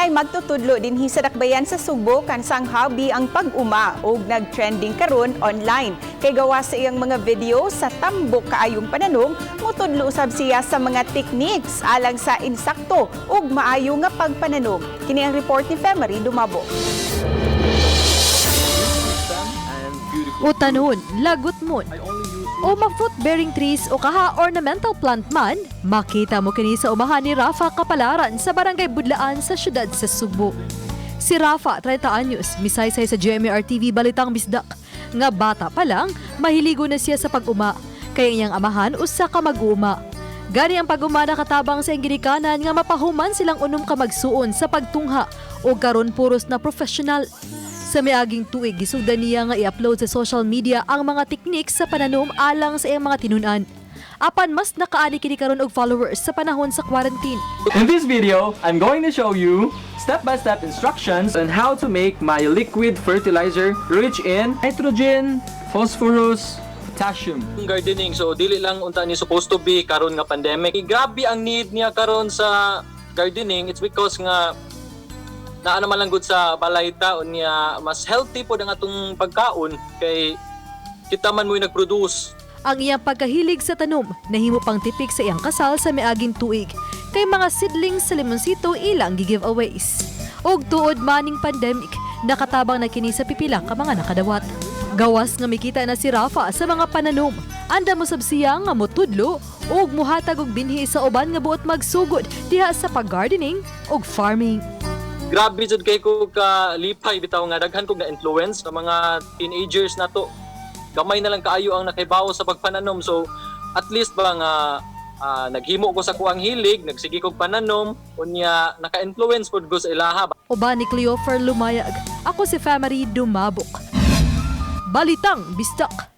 Kini ay magtutudlo dinhi sa Dakbayan sa Sugbo kansang hobby ang pag-uma ug nag-trending karon online. Kay gawa sa iyang mga video sa tambok kaayong pananom, mutudlo usab siya sa mga techniques alang sa insakto ug maayo nga pagpananom. Kini ang report ni Femery Dumabo. O tanon, lagot mo. O ma-fruit-bearing trees o kaha ornamental plant man, makita mo kini sa umahan ni Rafa Kapalaran sa Barangay Budlaan sa siyudad sa Sugbo. Si Rafa, 30 anyos, misaysay sa GMR TV Balitang Bisdak. Nga bata pa lang, mahiligo na siya sa pag-uma. Kaya iyang amahan usa ka mag-uma. Gani ang pag-uma nakatabang sa iyang ginikanan nga mapahuman silang unom ka magsuon sa pagtungha o karon puros na professional. Sa miaging tuig, gisugdan niya nga i-upload sa social media ang mga techniques sa pananom alang sa iyang mga tinunan. Apan mas nakaani kini karon og followers sa panahon sa quarantine. In this video, I'm going to show you step-by-step instructions on how to make my liquid fertilizer rich in nitrogen, phosphorus, potassium. Gardening, so dili lang unta ni supposed to be karon nga pandemic. Grabe ang need niya karon sa gardening. It's because nga naa naman lang gud sa balay ta, unya mas healthy pod ang atong pagkaon kay kita man mo'y nag-produce. Ang iyang pagkahilig sa tanom, nahimo pang tipik sa iyang kasal sa miaging tuig. Kay mga seedlings sa limonsito ilang gi-giveaways. Og tuod maning pandemic, nakatabang na kini sa pipila ka mga nakadawat. Gawas nga mikita na si Rafa sa mga pananom. Andam usab siya nga motudlo ug muhatag og binhi sa uban nga buot magsugod diha sa pag-gardening ug farming. Grabe jud kay ko ka lipay bitaw nga daghan kog na influence sa mga teenagers nato. Gamay na lang kaayo ang nakaibawo sa pagpananom, so at least ba nga naghimo ko sa kuang hilig, nagsige kog pananom, unya naka-influence pod ko sa ilaha. Uban ni Cleofer Lumayag. Ako si Family Dumabok. Balitang Bisdak.